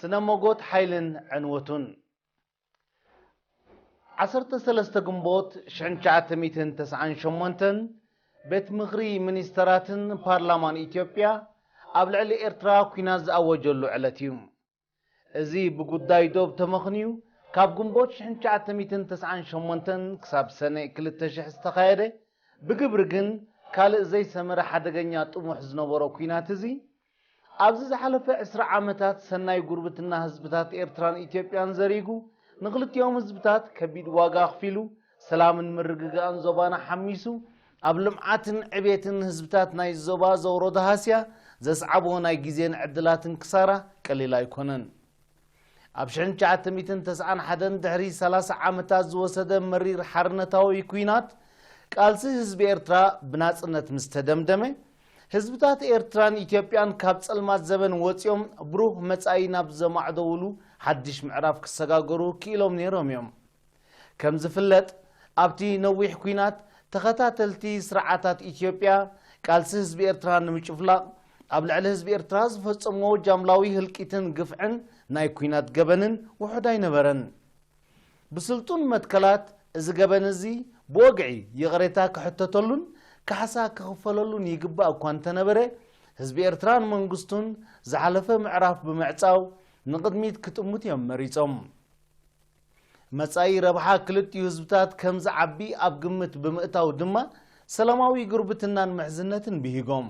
ስነ መጎት ሓይልን ዕንወቱን። ዓሰርተ ሰለስተ ግንቦት ሽሕን ትሽዓተ ሚእትን ተስዓን ሸሞንተን፣ ቤት ምኽሪ ሚኒስተራትን ፓርላማን ኢትዮጵያ ኣብ ልዕሊ ኤርትራ ኲናት ዝኣወጀሉ ዕለት እዩ። እዚ ብጉዳይ ዶብ ተመኽንዩ፣ ካብ ግንቦት ሽሕን ትሽዓተ ሚእትን ተስዓን ሸሞንተን ክሳብ ሰነ ክልተ ሽሕ ዝተኻየደ፣ ብግብሪ ግን ካልእ ዘይሰመረ ሓደገኛ ጥሙሕ ዝነበሮ ኲናት እዚ፣ ኣብዚ ዝሓለፈ ዕስራ ዓመታት ሰናይ ጉርብትና ህዝብታት ኤርትራን ኢትዮጵያን ዘሪጉ፣ ንኽልቲኦም ህዝብታት ከቢድ ዋጋ ኣኽፊሉ፣ ሰላምን ምርግጋእን ዞባና ሓሚሱ፣ ኣብ ልምዓትን ዕቤትን ህዝብታት ናይ ዞባ ዘውረዶ ሃስያ፣ ዘስዓቦ ናይ ግዜን ዕድላትን ክሳራ ቀሊል ኣይኮነን። ኣብ ሽሕን ትሽዓተ ሚእትን ተስዓን ሓደን ድሕሪ ሰላሳ ዓመታት ዝወሰደ መሪር ሓርነታዊ ኲናት፣ ቃልሲ ህዝቢ ኤርትራ ብናጽነት ምስ ተደምደመ፣ ህዝብታት ኤርትራን ኢትዮጵያን ካብ ጸልማት ዘበን ወጺኦም ብሩህ መጻኢ ናብ ዘማዕደውሉ ሓድሽ ምዕራፍ ክሰጋገሩ ክኢሎም ነይሮም እዮም። ከም ዝፍለጥ፣ ኣብቲ ነዊሕ ኲናት ተኸታተልቲ ስርዓታት ኢትዮጵያ ቃልሲ ህዝቢ ኤርትራ ንምጭፍላቕ ኣብ ልዕሊ ህዝቢ ኤርትራ ዝፈጸምዎ ጃምላዊ ህልቂትን ግፍዕን ናይ ኲናት ገበንን ውሑድ ኣይነበረን። ብስልጡን መትከላት እዚ ገበን እዚ ብወግዒ ይቕሬታ ክሕተተሉን ካሕሳ ክኽፈለሉን ይግባእ እኳ እንተነበረ፣ ህዝቢ ኤርትራን መንግስቱን ዝሓለፈ ምዕራፍ ብምዕጻው ንቕድሚት ክጥምቱ እዮም መሪጾም። መጻኢ ረብሓ ክልቲኡ ህዝብታት ከም ዝዓቢ ኣብ ግምት ብምእታው ድማ ሰላማዊ ጉርብትናን ምሕዝነትን ብሂጎም።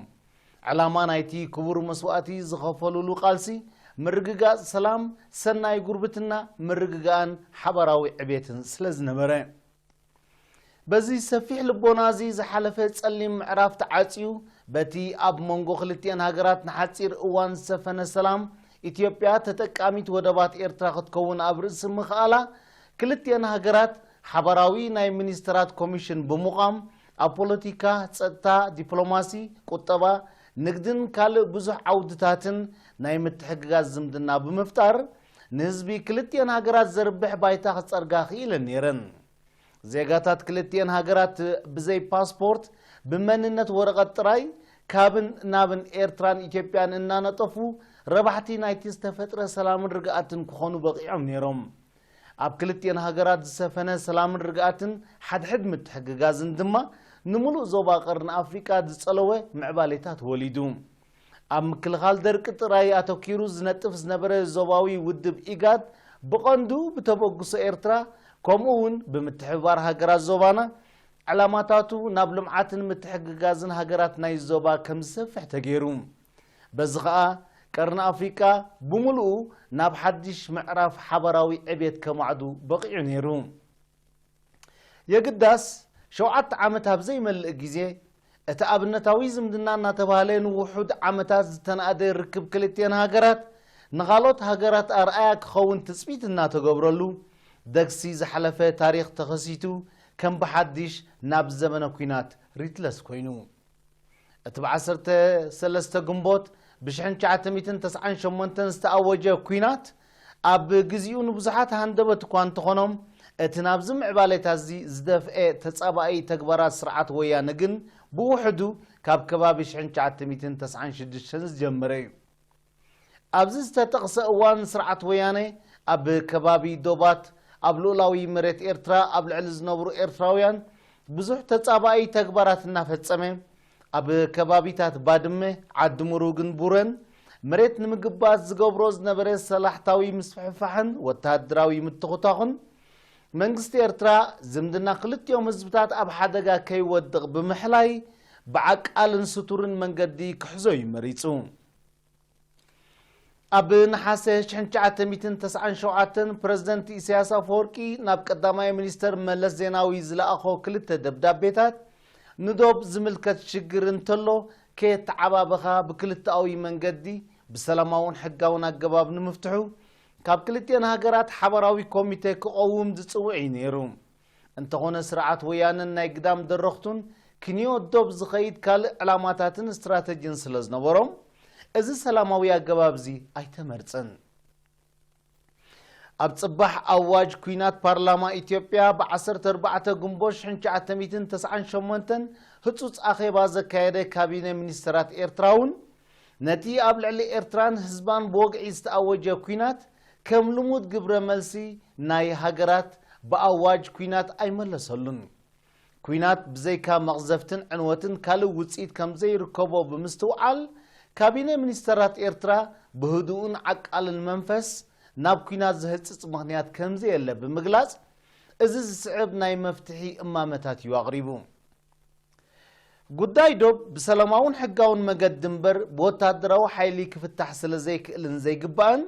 ዕላማ ናይቲ ክቡር መስዋእቲ ዝኸፈሉሉ ቃልሲ ምርግጋጽ ሰላም፣ ሰናይ ጉርብትና፣ ምርግጋእን ሓባራዊ ዕቤትን ስለ ዝነበረ። በዚ ሰፊሕ ልቦና እዚ ዝሓለፈ ጸሊም ምዕራፍ ተዓጽዩ፣ በቲ ኣብ መንጎ ክልቲኤን ሃገራት ንሓጺር እዋን ዝሰፈነ ሰላም፣ ኢትዮጵያ ተጠቃሚት ወደባት ኤርትራ ክትከውን ኣብ ርእሲ ምኽኣላ፣ ክልቲኤን ሃገራት ሓባራዊ ናይ ሚኒስተራት ኮሚሽን ብምቋም፣ ኣብ ፖለቲካ፣ ጸጥታ፣ ዲፕሎማሲ፣ ቁጠባ፣ ንግድን ካልእ ብዙሕ ዓውድታትን ናይ ምትሕግጋዝ ዝምድና ብምፍጣር፣ ንህዝቢ ክልቲኤን ሃገራት ዘርብሕ ባይታ ክጸርጋ ክኢለን ነይረን። ዜጋታት ክልቲኤን ሃገራት ብዘይ ፓስፖርት፣ ብመንነት ወረቐት ጥራይ፣ ካብን ናብን ኤርትራን ኢትዮጵያን እናነጠፉ፣ ረባሕቲ ናይቲ ዝተፈጥረ ሰላምን ርግኣትን ክኾኑ በቒዖም ነይሮም። ኣብ ክልቲኤን ሃገራት ዝሰፈነ ሰላምን ርግኣትን ሓድሕድ ምትሕግጋዝን ድማ፣ ንምሉእ ዞባ ቀርኒ ኣፍሪቃ ዝጸለወ ምዕባሌታት ወሊዱ። ኣብ ምክልኻል ደርቂ ጥራይ ኣተኲሩ ዝነጥፍ ዝነበረ ዞባዊ ውድብ ኢጋድ፣ ብቐንዱ ብተበግሶ ኤርትራ፣ ከምኡ እውን ብምትሕብባር ሃገራት ዞባና፣ ዕላማታቱ ናብ ልምዓትን ምትሕግጋዝን ሃገራት ናይ ዞባ ከም ዝሰፍሕ ተገይሩ። በዚ ኸኣ፣ ቀርኒ ኣፍሪቃ ብምሉኡ ናብ ሓድሽ ምዕራፍ ሓባራዊ ዕቤት ከማዕዱ በቒዑ ነይሩ። የግዳስ፣ ሸውዓተ ዓመት ኣብ ዘይመልእ ግዜ፣ እቲ ኣብነታዊ ዝምድና እናተባህለ ንውሑድ ዓመታት ዝተናእደ ርክብ ክልቲኤን ሃገራት፣ ንኻልኦት ሃገራት ኣርኣያ ክኸውን ትጽቢት እናተገብረሉ፣ ደግሲ ዝሓለፈ ታሪኽ ተኸሲቱ፣ ከም ብሓድሽ ናብ ዘመነ ኲናት ሪትለስ ኮይኑ። እቲ ብ ዓሰርተ ሰለስተ ግንቦት ብ ሽሕን ትሽዓተ ሚእትን ተስዓን ሸሞንተን ዝተኣወጀ ኲናት፣ ኣብ ግዜኡ ንብዙሓት ሃንደበት እኳ እንተኾኖም፣ እቲ ናብዚ ምዕባሌታት እዚ ዝደፍኤ ተጻባኢ ተግባራት ስርዓት ወያነ ግን ብውሕዱ ካብ ከባቢ ሽሕን ትሽዓተ ሚእትን ተስዓን ሽዱሽተን ዝጀመረ እዩ። ኣብዚ ዝተጠቕሰ እዋን ስርዓት ወያነ ኣብ ከባቢ ዶባት ኣብ ልኡላዊ መሬት ኤርትራ ኣብ ልዕሊ ዝነብሩ ኤርትራውያን ብዙሕ ተጻባኢ ተግባራት እናፈጸመ፣ ኣብ ከባቢታት ባድመ፣ ዓዲ ምሩግን ቡረን መሬት ንምግባት ዝገብሮ ዝነበረ ሰላሕታዊ ምስፍሕፋሕን ወተሃደራዊ ምትኹታኹን፣ መንግስቲ ኤርትራ ዝምድና ክልቲኦም ህዝብታት ኣብ ሓደጋ ከይወድቕ ብምሕላይ፣ ብዓቃልን ስቱርን መንገዲ ክሕዞ እዩ መሪጹ። ኣብ ነሓሰ ሽሕን ትሽዓተ ሚእትን ተስዓን ሸውዓተን፣ ፕረዚደንት ኢሳያስ ኣፈወርቂ ናብ ቀዳማይ ሚኒስተር መለስ ዜናዊ ዝለኣኾ ክልተ ደብዳቤታት፣ ንዶብ ዝምልከት ሽግር እንተሎ፣ ከየተዓባበኻ ብክልተኣዊ መንገዲ ብሰላማውን ሕጋውን ኣገባብ ንምፍትሑ፣ ካብ ክልቲኤን ሃገራት ሓባራዊ ኮሚቴ ክቐውም ዝጽውዕ እዩ ነይሩ። እንተኾነ፣ ስርዓት ወያነን ናይ ግዳም ደረኽቱን፣ ክንዮ ዶብ ዝኸይድ ካልእ ዕላማታትን ስትራተጂን ስለ ዝነበሮም፣ እዚ ሰላማዊ ኣገባብ እዚ ኣይተመርጸን። ኣብ ጽባሕ ኣዋጅ ኲናት፣ ፓርላማ ኢትዮጵያ ብ ዓሰርተ ኣርባዕተ ግንቦት ሽሕን ትሽዓተ ሚእትን ተስዓን ሸሞንተን ህጹጽ ኣኼባ ዘካየደ ካቢነ ሚኒስተራት ኤርትራ እውን፣ ነቲ ኣብ ልዕሊ ኤርትራን ህዝባን ብወግዒ ዝተኣወጀ ኲናት ከም ልሙድ ግብረ መልሲ ናይ ሃገራት ብኣዋጅ ኲናት ኣይመለሰሉን። ኲናት ብዘይካ መቕዘፍትን ዕንወትን ካልእ ውጽኢት ከም ዘይርከቦ ብምስትውዓል፣ ካቢነ ሚኒስተራት ኤርትራ ብህዱእን ዓቃልን መንፈስ ናብ ኲናት ዘህጽጽ ምኽንያት ከም ዘየለ ብምግላጽ፣ እዚ ዝስዕብ ናይ መፍትሒ እማመታት እዩ ኣቕሪቡ። ጉዳይ ዶብ ብሰላማውን ሕጋውን መገዲ እምበር ብወታደራዊ ሓይሊ ክፍታሕ ስለ ዘይክእልን ዘይግባእን፣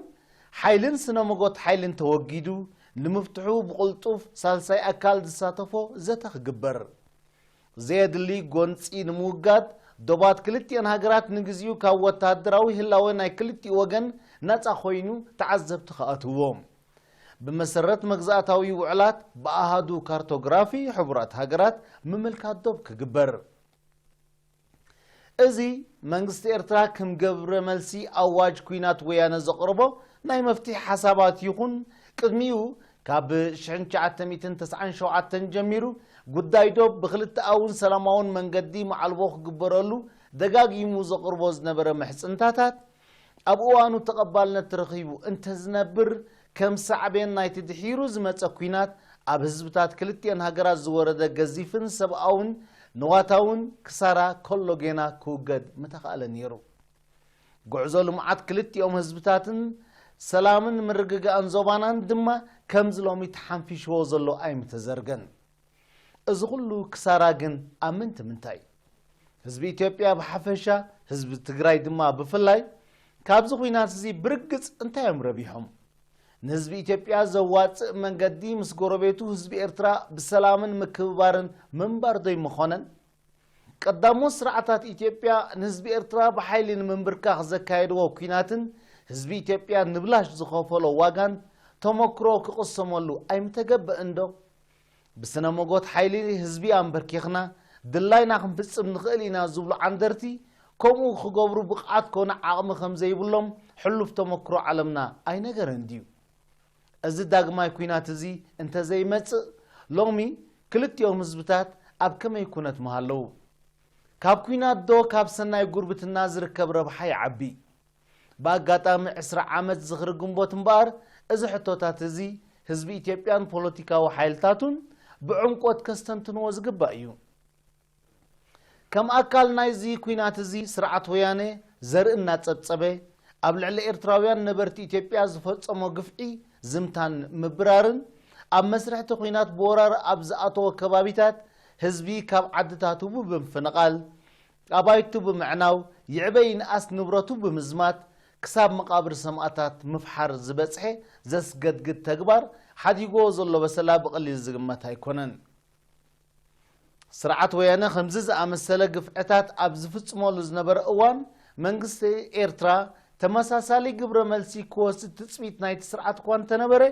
ሓይልን ስነ መጎት ሓይልን ተወጊዱ ንምፍትሑ ብቕልጡፍ ሳልሳይ ኣካል ዝሳተፎ ዘተ ክግበር። ዘየድሊ ጎንጺ ንምውጋድ ዶባት ክልቲኤን ሃገራት ንግዚኡ ካብ ወታደራዊ ህላወ ናይ ክልቲኡ ወገን ነጻ ኮይኑ ተዓዘብቲ ክኣትውዎ። ብመሰረት መግዛእታዊ ውዕላት ብኣሃዱ ካርቶግራፊ ሕቡራት ሃገራት ምምልካት ዶብ ክግበር። እዚ መንግስቲ ኤርትራ ከም ገብረ መልሲ ኣዋጅ ኲናት ወያነ ዘቕረቦ ናይ መፍትሒ ሓሳባት ይኹን ቅድሚኡ ካብ ሽሕን ትሽዓተ ሚእትን ተስዓን ሸውዓተን ጀሚሩ ጉዳይ ዶብ ብክልተኣውን ሰላማውን መንገዲ መዓልቦ ክግበረሉ ደጋጊሙ ዘቕርቦ ዝነበረ ምሕጽንታታት ኣብ እዋኑ ተቐባልነት ረኺቡ እንተዝነብር፣ ከም ሳዕቤን ናይቲ ድሒሩ ዝመጸ ኲናት ኣብ ህዝብታት ክልቲኤን ሃገራት ዝወረደ ገዚፍን ሰብኣውን ንዋታውን ክሳራ ከሎ ጌና ክውገድ ምተኻእለ ነይሩ። ጉዕዞ ልምዓት ክልቲኦም ህዝብታትን ሰላምን ምርግጋእን ዞባናን ድማ ከምዚ ሎሚ ተሓንፊሽዎ ዘሎ ኣይምተዘርገን። እዚ ኩሉ ክሳራ ግን ኣብ ምንቲ ምንታይ? ህዝቢ ኢትዮጵያ ብሓፈሻ፣ ህዝቢ ትግራይ ድማ ብፍላይ ካብዚ ኹናት እዚ ብርግጽ እንታይ እዮም ረቢሖም? ንህዝቢ ኢትዮጵያ ዘዋጽእ መንገዲ ምስ ጎረቤቱ ህዝቢ ኤርትራ ብሰላምን ምክብባርን ምንባር ዶ ይምኾነን? ቀዳሞት ስርዓታት ኢትዮጵያ ንህዝቢ ኤርትራ ብሓይሊ ንምንብርካኽ ዘካየድዎ ኲናትን ህዝቢ ኢትዮጵያ ንብላሽ ዝኸፈሎ ዋጋን ተመክሮ ክቕሰመሉ ኣይምተገበእን ዶ? ብስነ መጎት ሓይሊ ህዝቢ ኣንበርኪኽና ድላይና ክንፍጽም ንኽእል ኢና ዝብሉ ዓንደርቲ ከምኡ ክገብሩ ብቕዓት ኮነ ዓቕሚ ከም ዘይብሎም ሕሉፍ ተመክሮ ዓለምና ኣይነገረን ድዩ? እዚ ዳግማይ ኲናት እዚ እንተዘይመጽእ ሎሚ ክልቲኦም ህዝብታት ኣብ ከመይ ኩነት ምሃለዉ? ካብ ኲናት ዶ ካብ ሰናይ ጉርብትና ዝርከብ ረብሓ ይዓቢ? ብኣጋጣሚ ዕስራ ዓመት ዝኽሪ ግንቦት እምበኣር፣ እዚ ሕቶታት እዚ ህዝቢ ኢትዮጵያን ፖለቲካዊ ሓይልታቱን ብዕምቆት ከስተንትንዎ ዝግባእ እዩ። ከም ኣካል ናይዚ ኲናት እዚ፣ ስርዓት ወያነ ዘርኢ እናጸብጸበ፣ ኣብ ልዕሊ ኤርትራውያን ነበርቲ ኢትዮጵያ ዝፈጸሞ ግፍዒ ዝምታን ምብራርን፣ ኣብ መስርሕቲ ኲናት ብወራር ኣብ ዝኣተወ ከባቢታት ህዝቢ ካብ ዓድታቱ ብምፍንቓል፣ ኣባይቱ ብምዕናው፣ ይዕበ ይንኣስ ንብረቱ ብምዝማት፣ ክሳብ መቓብር ሰማእታት ምፍሓር ዝበጽሐ ዘስገድግድ ተግባር ሓዲግዎ ዘሎ በሰላ ብቐሊል ዝግመት ኣይኮነን። ስርዓት ወያነ ከምዚ ዝኣመሰለ ግፍዕታት ኣብ ዝፍጽመሉ ዝነበረ እዋን፣ መንግስቲ ኤርትራ ተመሳሳሊ ግብረ መልሲ ክወስድ ትጽቢት ናይቲ ስርዓት እኳ እንተነበረ፣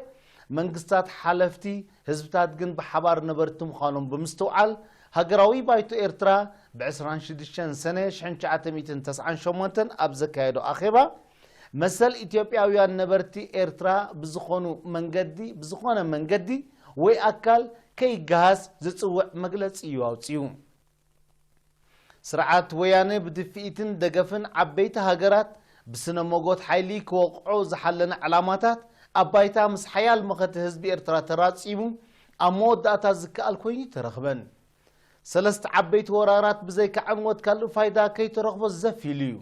መንግስታት ሓለፍቲ ህዝብታት ግን ብሓባር ነበርቲ ምዃኖም ብምስትውዓል፣ ሃገራዊ ባይቶ ኤርትራ ብ ዕስራን ሽዱሽተን ሰነ ሽሕን ትሽዓተ ሚእትን ተስዓን ሸሞንተን ኣብ ዘካየዶ ኣኼባ፣ መሰል ኢትዮጵያውያን ነበርቲ ኤርትራ ብዝኾኑ መንገዲ፣ ብዝኾነ መንገዲ ወይ ኣካል ከይገሃስ ዝጽውዕ መግለጺ እዩ ኣውጺኡ። ስርዓት ወያነ ብድፍኢትን ደገፍን ዓበይቲ ሃገራት ብስነ መጎት ሓይሊ ክወቕዖ ዝሓለነ ዕላማታት ኣብ ባይታ ምስ ሓያል መኸተ ህዝቢ ኤርትራ ተራጺሙ ኣብ መወዳእታ ዝከኣል ኮይኑ ተረኽበን። ሰለስተ ዓበይቲ ወራራት ብዘይካ ዕንወት ካልእ ፋይዳ ከይተረኽቦ ዘፍ ኢሉ እዩ።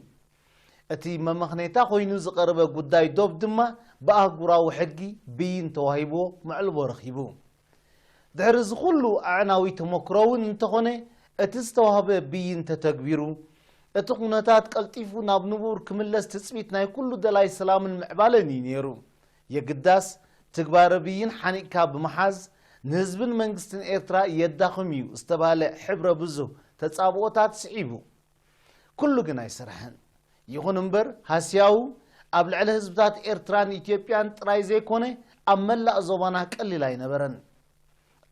እቲ መመኽኔታ ኮይኑ ዝቐረበ ጉዳይ ዶብ ድማ ብኣህጉራዊ ሕጊ ብይን ተዋሂብዎ መዕልቦ ረኺቡ። ድሕሪ እዚ ኩሉ ኣዕናዊ ተመክሮ እውን እንተኾነ፣ እቲ ዝተዋህበ ብይን ተተግቢሩ፣ እቲ ኩነታት ቀልጢፉ ናብ ንቡር ክምለስ ትጽቢት ናይ ኩሉ ደላይ ሰላምን ምዕባለን እዩ ነይሩ። የግዳስ፣ ትግባረ ብይን ሓኒቕካ ብምሓዝ፣ ንህዝብን መንግስትን ኤርትራ የዳኽም እዩ ዝተባህለ ሕብረ ብዙህ ተጻብኦታት ስዒቡ። ኩሉ ግን ኣይሰርሐን። ይኹን እምበር፣ ሃስያኡ ኣብ ልዕሊ ህዝብታት ኤርትራን ኢትዮጵያን ጥራይ ዘይኮነ፣ ኣብ መላእ ዞባና ቀሊል ኣይነበረን።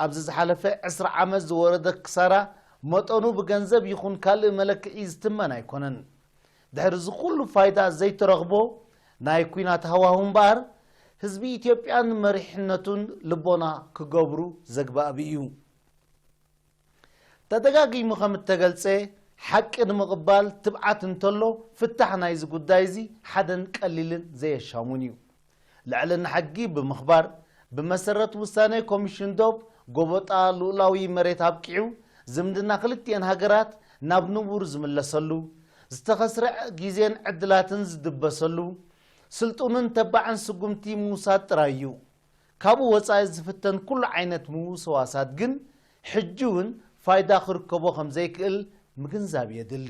ኣብዚ ዝሓለፈ ዕስራ ዓመት ዝወረደ ክሳራ መጠኑ ብገንዘብ ይኹን ካልእ መለክዒ ዝትመን ኣይኮነን። ድሕሪ እዚ ኩሉ ፋይዳ ዘይተረኽቦ ናይ ኲናት ሃዋሁ እምበኣር፣ ህዝቢ ኢትዮጵያን መሪሕነቱን ልቦና ክገብሩ ዘግባእብ እዩ። ተደጋጊሙ ከም እተገልጸ፣ ሓቂ ንምቕባል ትብዓት እንተሎ፣ ፍታሕ ናይዚ ጉዳይ እዚ ሓደን ቀሊልን ዘየሻሙን እዩ። ልዕልና ሕጊ ብምኽባር፣ ብመሰረት ውሳኔ ኮሚሽን ዶብ፣ ጎበጣ ልኡላዊ መሬት ኣብቂዑ፣ ዝምድና ክልቲኤን ሃገራት ናብ ንቡር ዝምለሰሉ፣ ዝተኸስረ ግዜን ዕድላትን ዝድበሰሉ፣ ስልጡንን ተባዕን ስጉምቲ ምውሳድ ጥራይ እዩ። ካብኡ ወጻኢ ዝፍተን ኩሉ ዓይነት ምውስዋሳት ግን ሕጂ እውን ፋይዳ ክርከቦ ከም ዘይክእል ምግንዛብ የድሊ።